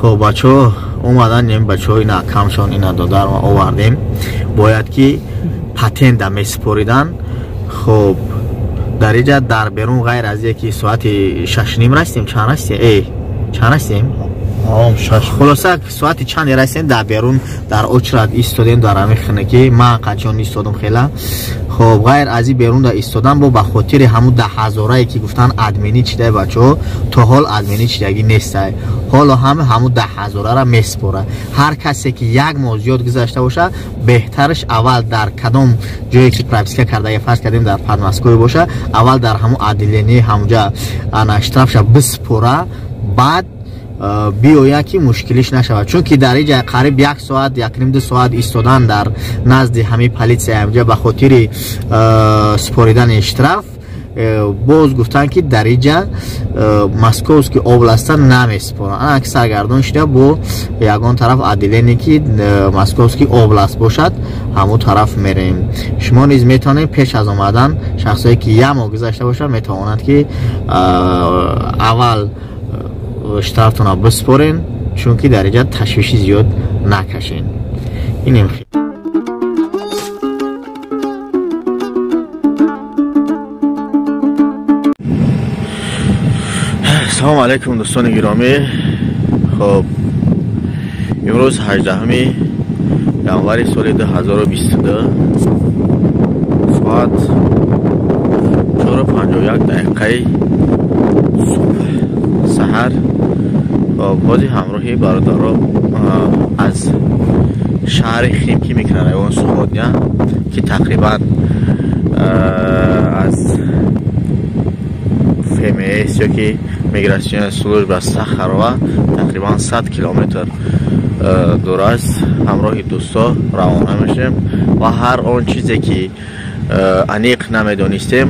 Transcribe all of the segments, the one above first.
Хоб бачаҳо омадан, ин бачаҳо ина камшон ина додар ма овардем. Бояд ки патента месупоридан. Хоб дар иҷа дар берун ғайр аз яки соати 6:30 расидем, чанд расидем? Чанд расидем? Хулоса соати чанде расидем, дар берун дар очрат истодем, дар ҳамин хинакӣ ман қачон истодам хела. Хоб ғайр аз ин берун да истодан бо ба хотири ҳамун 10 ҳазорае ки гуфтан админӣ чидай, бачаҳо то ҳол админӣ чидагӣ нестай. Ҳоло ҳама ҳамун 10 ҳазорара месупора. Ҳар касе ки як моҳ зиёд гузашта боша, беҳтараш аввал дар кадом ҷое ки прописка карда, фарз кардем дар Подмосковье боша, аввал дар ҳамун отделение ҳамунҷа ана штрафша биспора, баъд биёяд ки мушкилиш нашавад. Чунки дар иҷа қариб як соат, якним ду соат истодан дар назди ҳамин полисия ҳамҷа ба хотири супоридани штраф, боз гуфтанд ки дар иҷа Московский областта намесупоранд. Ана ки саргардон шуда бо ягон тараф отделение ки Московский област бошад, ҳамун тараф мерем. Шумо низ метавонед пеш аз омадан, шахсое ки як моҳ гузашта бошад, метавонанд ки аввал штрафтона биспорен, чунки дар иҷа ташвиши зиёд накашен. Инем. Салому алайкум, дӯстони гиромӣ. Хоб имрӯз 18 январи соли 2022, соат 4:51 дақиқаи субҳ, саҳар. Хоб бози ҳамроҳи бародаро аз шаҳри Химки, микрорайон Сходня, ки тақрибан аз ФМС ё ки миграционная служба Сахарова тақрибан 100 километр дур аст, ҳамроҳи дӯсто равона мешавем ва ҳар он чизе ки аниқ намедонистем,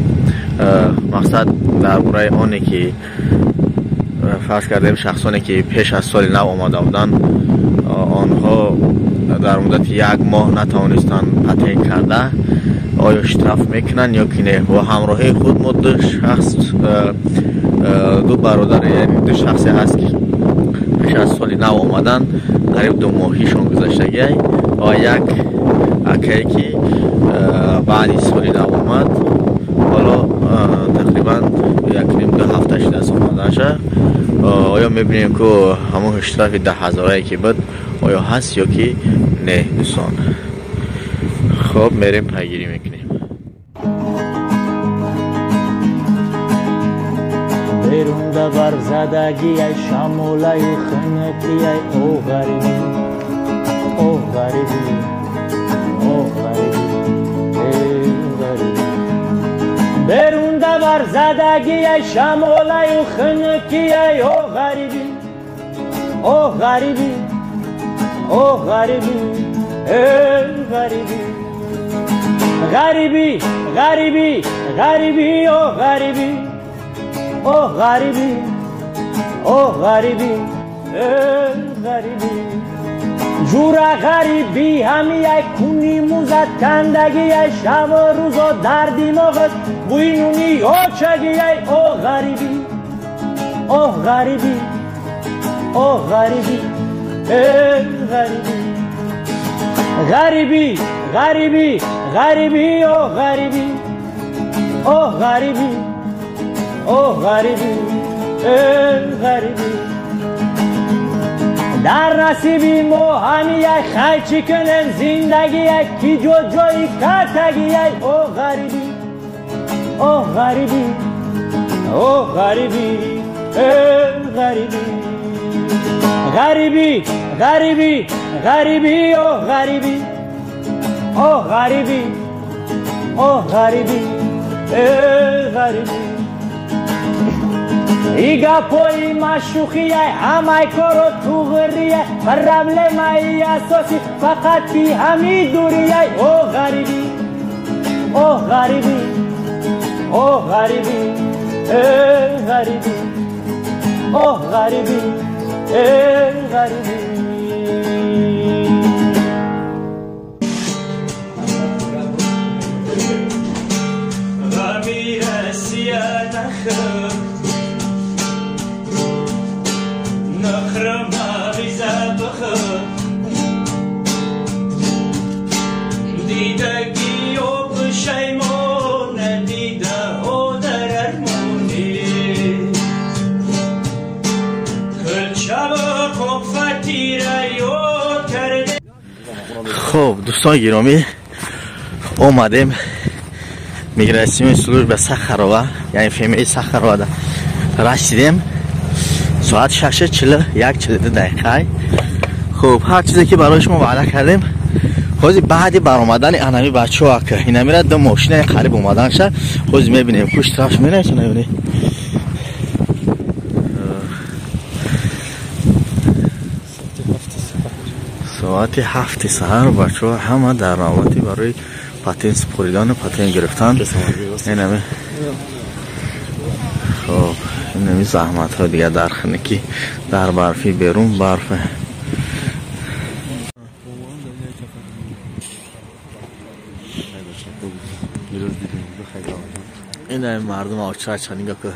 мақсад дар бораи оне ки фарз кардем шахсоне ки пеш аз соли нав омада буданд, онҳо дар муддати як моҳ натавонистанд патент карда, оё штраф мекунанд ё ки не. Бо ҳамроҳии худ мо ду шахс, ду бародар, яъне ду шахсе ҳаст ки пеш аз соли нав омадан, қариб 2 моҳишон гузаштагиай, ва як акае ки баъди соли нав омад, ҳоло тақрибан якним ду ҳафта шудааст омаданаша. Оё мебинем ку ҳамон штрафи 10 ҳазорае ки буд, оё ҳаст ё ки не, дӯстон. Хоб мерем, пайгирӣ мекунем. Берунда барфзадагиай, шамолаю хунукиай, о ғарибӣ, о ғарибӣ, о ғарибӣ, эй ғарибӣ. Берунда барфзадагиай, шамолаю хунукиай, о ғарибӣ, о ғарибӣ, о ғарибӣ, эй ғарибӣ. Ғарибӣ, ғарибӣ, ғарибӣ, о ғарибӣ, о ғарибӣ, о ғарибӣ, эй ғарибӣ. Ҷура ғарибӣ ҳамияй куни музат кандагиай, шабу рӯзо дар димоғат бӯи нуни очагиай, о ғарибӣ, о ғарибӣ, о ғарибӣ, эй ғарибӣ. Ғарибӣ, ғарибӣ, ғарибӣ, о ғарибӣ, о ғарибӣ, о ғарибӣ, эй ғарибӣ. Дар насиби мо ҳамияй, хай чӣ кунем, зиндагиай ки ҷо ҷои картагиай, о ғарибӣ, о ғарибӣ, о ғарибӣ, эй ғарибӣ. Ғарибӣ, ғарибӣ, ғарибӣ, о ғарибӣ, о ғарибӣ, о ғарибӣ, эй ғарибӣ. И гапои машухияй, ҳамаи коро туғрияй, проблемаи асосӣ фақат ки ҳами дурияй, о ғарибӣ, о ғарибӣ, о ғарибӣ, эй ғарибӣ, о ғарибӣ, эй ғарибӣ. Ғами Россия нахӯр. Ғайратира ёд карде. Хуб, дӯстони гиромӣ, омадем миграционный служба Сахарова, яъне ФМС Сахарова расидем. Соат 6:41 42 дақиқа. Хуб, ҳар чизе ки барои шумо ваъда кардем, ҳозир баъди баромадани анами бачаҳо, ака, инамира ду мошинаи қариб омаданша, ҳозир мебинем, ку штрафш менависа, намебинем. Соати 7-и саҳар бачаҳо ҳама дар навбати барои патент супоридану патент гирифтан. Инами, хоб, инами заҳматҳо дигар дар хунукӣ, дар барфи, берун барфе. Инами мардум очрача нигоҳ ку.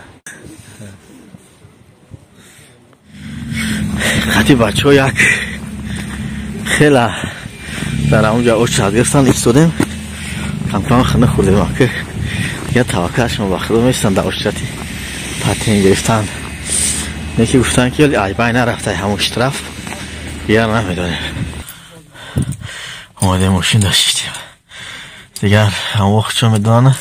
Хати бачаҳо як хела дар ҳамонҷа очрат гирифтан, истодем, камкам хина хӯрдем, ака. Дигар таваккалшон ба худо, местан дар очрати патент гирифтан. Неки гуфтан, ки айбай нарафтай ҳамон штраф, дигар намедонем. Омадем, мошин доштем, дигар ҳамон вақт чо медонанд,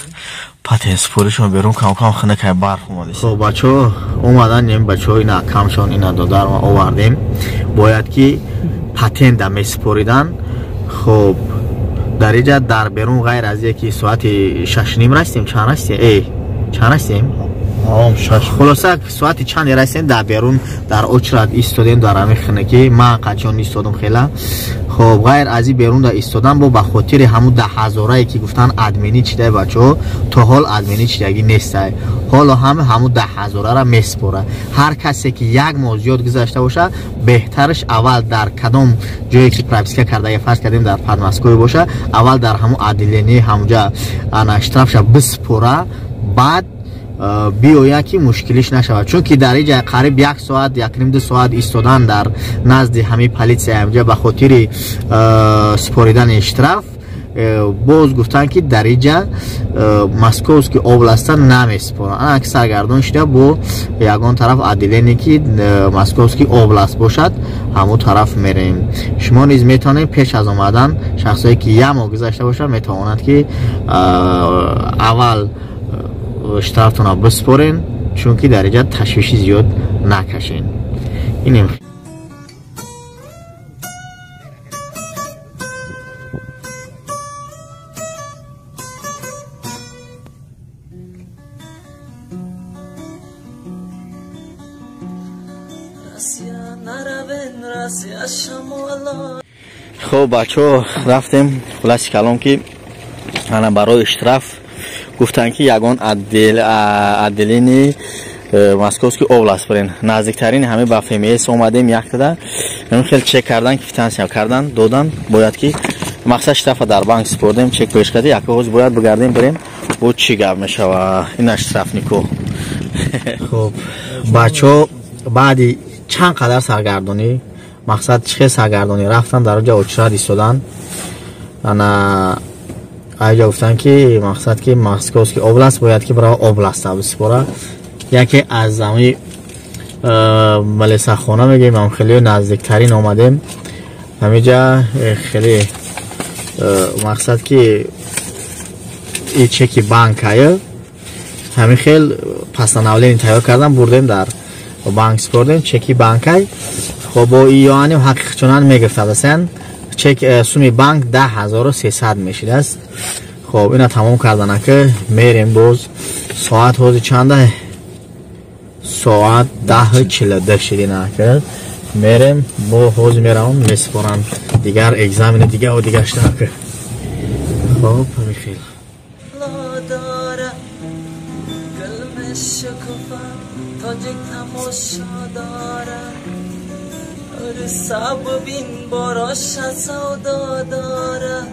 патент супоришон берун камкам хина кай, барф омадест. Хоб, бачаҳо омадан, ин бачаҳо, ина камшон, ина додар овардем, бояд ки патента месупоридан. Хоб, дар иҷа дар берун ғайр аз ки соати 6:30 расидем, чанд расидем, чанд расидем? Хулоса, соати чанде расидем, дар берун дар очрат истодем, дар ҳамин хинакӣ ман қачон истодам хела. Хоб, ғайр аз и берун да истодан, бо ба хотири ҳамун 10 ҳазорае ки гуфтан отменить чидай, бачаҳо, то ҳол отменить чидагӣ нестай. Ҳоло ҳам ҳамун 10 ҳазорара месупора. Ҳар касе ки як моҳ зиёд гузашта боша, беҳтараш аввал дар кадом ҷое ки прописка карда, фарз кардем, дар Подмосковье боша, аввал дар ҳамун отделение ҳамунҷа ана штрафша биспора, баъд биёяд, ки мушкилиш нашавад. Чунки дар иҷа қариб як соат, якним, 2 соат истодан дар назди ҳамин полисия ҳамҷа ба хотири супоридани штраф, боз гуфтанд, ки дар иҷа Московский областа намесупоранд. Ана ки саргардон шуда, бо ягон тараф отделение ки Московский област бошад, ҳамон тараф мерем. Шумо низ метавонед пеш аз омадан, шахсое ки як моҳ гузашта бошад, метавонад ки аввал штрафтонро биспорен, чунки дар иҷа ташвиши зиёд накашен. Инем. Хоб, бачаҳо, рафтем. Хулоси калом, ки ана барои штраф гуфтанд, ки ягон отделение Московский област бирен, наздиктарин ҳаме ба ФМС омадем. Яктада хел чек кардан, квитансия кардан додан, бояд ки мақсад штрафа дар банк супордем, чек пеш карди, яка ҳоз бояд бигардем, бирем, бо чӣ гап мешава. Ина штрафнико. Хоб, бачаҳо, баъди чанд қадар саргардонӣ, мақсад чӣ хел саргардонӣ, рафтан дар оҷа очрат истодан, ана айҷа гуфтанд, ки мақсад ки Московский област бояд ки бирава, областа бисупора. Яке аз ами малесахона мегӯем, ам хеле наздиктарин омадем ҳамиҷа, хеле мақсад ки и чеки банкая, ҳамин хел постановление тайёр кардан, бурдем, дар банк супордем, чеки банкай. Хоб, бо иёаним ҳақиқчунан мегирифтадасен чек, суми банк 10 300 мешидааст. Хоб, ина тамом карданака мерем. Боз соат ҳози чанда? Соат 10:42 шидинака. Мерем, бо ҳози меравам, месупорам дигар экзамени дигаву дигаштанака. Хоб, ҳамин хел. Тоҷик тамошо дорад, саб бин бороша савдо дорад,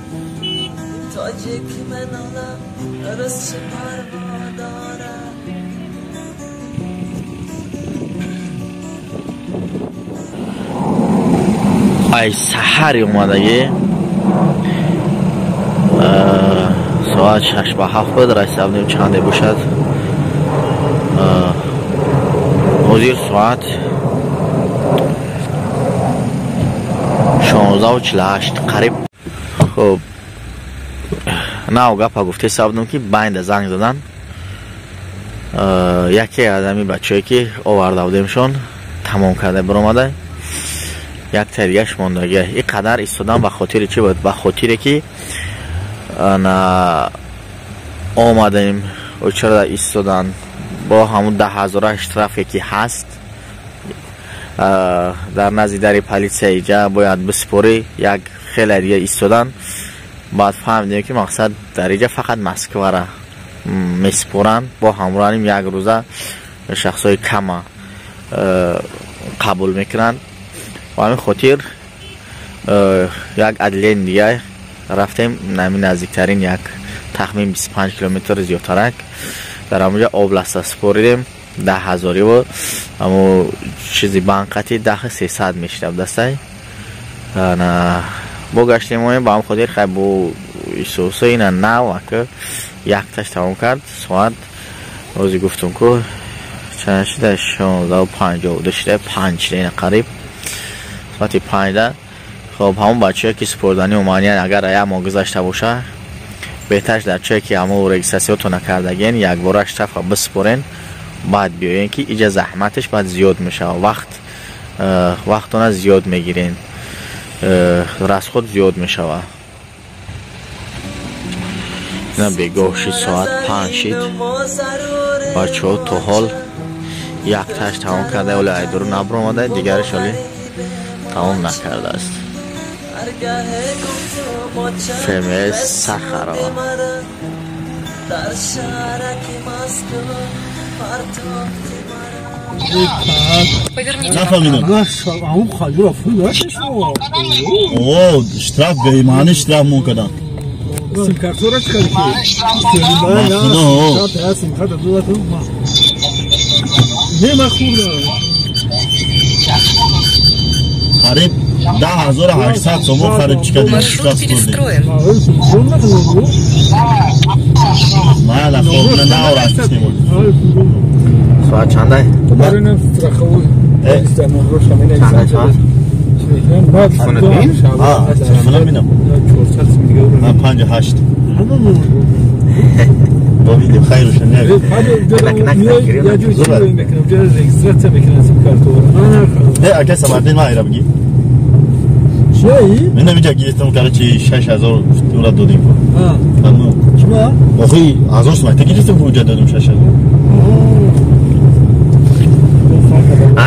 тоҷик менола рӯз чӣ парво дорад. Ай саҳари омадагӣ, соат 6:55 буд, расида будем, чанде бошад. Ҳозир соат 16:48 қариб. Хуб, нав гапа гуфте сабдум ки байнда занг задан. Яке аз ҳамин бачаҳое ки оварда будемшон тамом карда биромада, як та дигаш мондагия. Ин қадар истодан ба хотири чӣ буд? Ба хотире ки на омадем чаро истодан бо ҳамун 10 000 штрафе ки ҳаст дар назди дари полисия иҷа бояд бисупорӣ. Як хеле дига истодан, баъд фаҳмидем ки мақсад дар иҷа фақат Москвара месупоранд. Бо ҳамроҳаним як рӯза шахсҳои кама қабул мекунанд. Ба ҳамин хотир як отделение дига рафтем, ҳамин наздиктарин, як тахмин 25 километр зиёдтарак. Дар ҳамонҷа областа супоридем 10 000-иву ҳамо чизи банқати 10 300 мешидаб дастай. Бо гаштем оем. Ба ҳамин хотир хай бо исоса ина нав ака якташ тамом кард. Соат рози гуфтум ку чанд шида? 16:52 шида, 5 шида, ина қариб соати 5-да. Хоб, ҳамон бачаҳое ки супорданӣ омадиян, агар як моҳ гузашта боша, беҳтарш дар чое ки ҳамо регистратсияотон накардагиен, якбора штрафа бисупорен, баъд биёен, ки иҷа заҳматаш баъд зиёд мешавад. Вақтона зиёд мегирен, расход зиёд мешавад. На бегоҳ шид, соат 5 шид. Бачаҳо то ҳол якташ тамом карда, оле айдуру набиромада, дигараш оле тамом накардааст. ФМС Сахарова. Дар шаҳраки Москва партофти мара. Поверните. Нафаҳмидам. О, штраф бемаъни штраф мон кардам. Симкартора чӣ кардӣ? Худо. Симкарта додатон. Не, ман хӯрдам. Қариб 10 800 сомон хариб чӣ кардем? Маршрут Штраф спурдем. перестроен. Майла, хоб, наорастем. Соат чандай? Страховой. Чандай соат? Телефона бинам. Ман 5-8. Бо видим, хайруша не. Не, ака Самардин, ман айра бигӣ. Чӣ? Мен намиҷа гирифтам, короче, 6000 ура додем. Чима? Охи, 1000 сум гирифтам, уҷа додем 6000.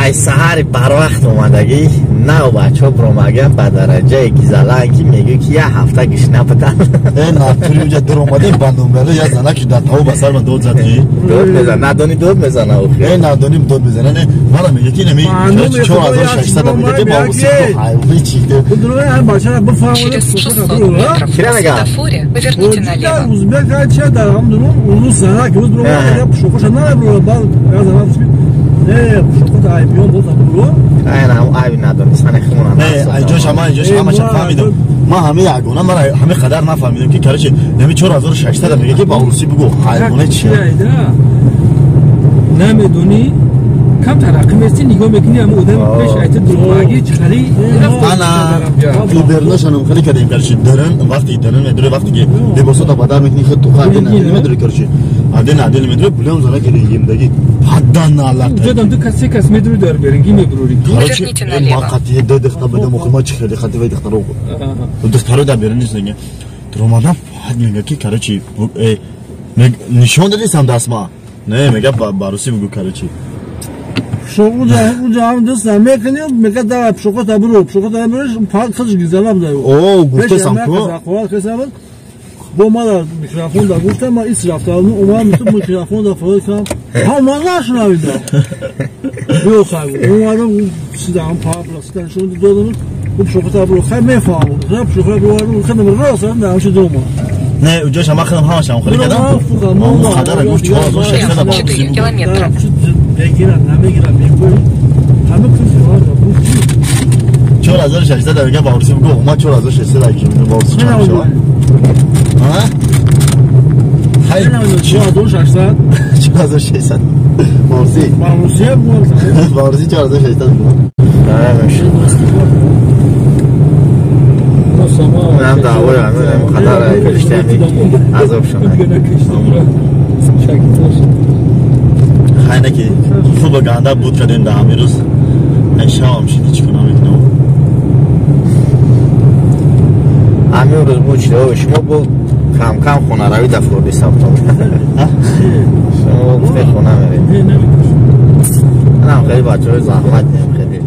Ай саҳари барвақт омадагӣ нав бачаҳо биромагиам ба дараҷае гизалаан ки мегӯ ки як ҳафта гишна будам. Э, натури уҷа дур омадем, бандумбера як занаки дар таво ба сар ман дод зад ки. Дод мезан, надонӣ дод мезана охи. Э, надоним дод мезана, не, мана мега ки неми 4600 мега ки ба уси ҳайвои чи. Через 600 метров Кира на мега? светофоре поверните налево. Узбек ча дар ҳам дурун урус занак урус Э. пушоқоша набрура, баъд я занак не пушоқота айбиён боз набрура. Ай, айби надонистани хумона. Не, айҷош ҳама, айҷош ҳамаша фаҳмидам. Ман ҳами ягона ман ҳами қадар нафаҳмидам ки, короче, неми 4600 мега ки ба урусӣ бугу, ҳайвоне чи. Намедонӣ, кам тараққӣ местӣ, нигоҳ мекунӣ, ҳама одами пеш айта дурмагӣ чихали. Ана убернашанам хеле кардем, короче, дерен вақти дерен медуре, вақте ки либосота бадар мекунӣ, худ тухар ден аден медуре, короче, аден аден медуре, булем зана ки регимдаги паддан аларта. Ҷодам ду кас, се кас медури, дар берингӣ мебурурӣ. Короче, Поверните ма налево. қатие ду духта будам, охи ма чи хеле хати вай духтаро духтаро дар берун нест мега дуромадам, фақат мега ки, короче, нишон дадисам дастма, не мега ба русӣ бугу, короче. Пушоқу ҷамъ дӯст намекунӣ, мега давай пушоқота буру, пушоқота буриш, фақат худш гизала буда. О, гуфтесам ку. Бо мара микрофон да гуфтам, ма ис рафта омадам, микрофон да фаро кардам, ҳа, ман нашунавидам. Биё, хай, омадам, сидам папластан шуд додам, пушоқота буру, хай мефаҳмам, пушоқота буру, хай рост дар дома. Не, уҷош ама худам ҳамашам хеле кардам. Қадара гуфт 4600 ба 4 километра. Бегирам, намегирам, мегӯй ҳама 4600 мега ба урусӣ бугу, ма 4600 ки ба урусӣ чанд мешавад? А? Хай, 4600. 4600 ба урусӣ. Ба урусӣ. Ба урусӣ 4600 бугу. Азоб шуна. Хайна ки хуб ганда буд кардем да ҳамин рӯз. Шавам шид ҳеч кунам мекунам. Ҳамин рӯз буд шида шумо бо кам-кам хонаравӣ да фурди сабтон. Шумо гуфте хона меред. Нам хеле бачаҳои заҳмат дем хеле.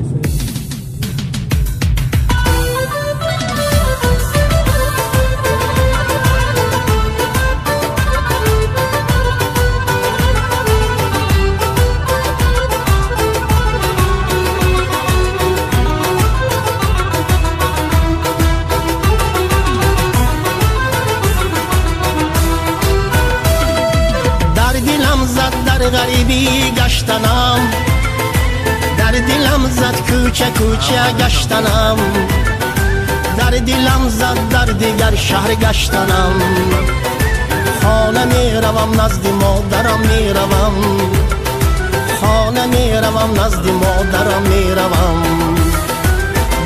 Ғарибӣ гаштанам, дар дилам зад кӯча кӯча гаштанам, дар дилам зад дар дигар шаҳр гаштанам. Хона меравам назди модарам меравам, хона меравам назди модарам меравам.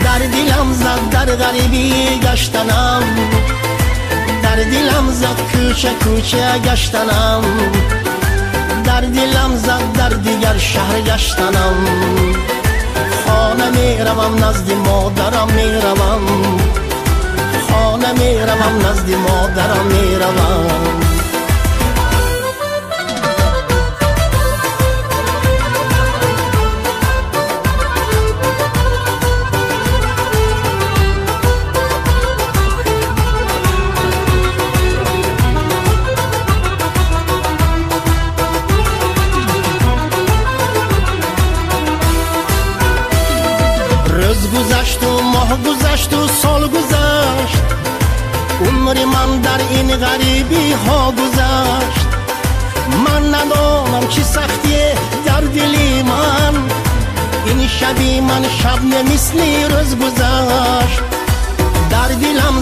Дар дилам зад дар ғарибӣ гаштанам, дар дилам зад кӯча кӯча гаштанам, дар дилам зад дар дигар шаҳр гаштанам. Хона меравам назди модарам меравам, хона меравам назди модарам меравам. Гузашту моҳ гузашту сол гузашт, умри ман дар ин ғарибиҳо гузашт. Ман надонам чӣ сахтие дар дили ман, ин шаби ман шаб не мисли рӯз гузашт. Дар дилам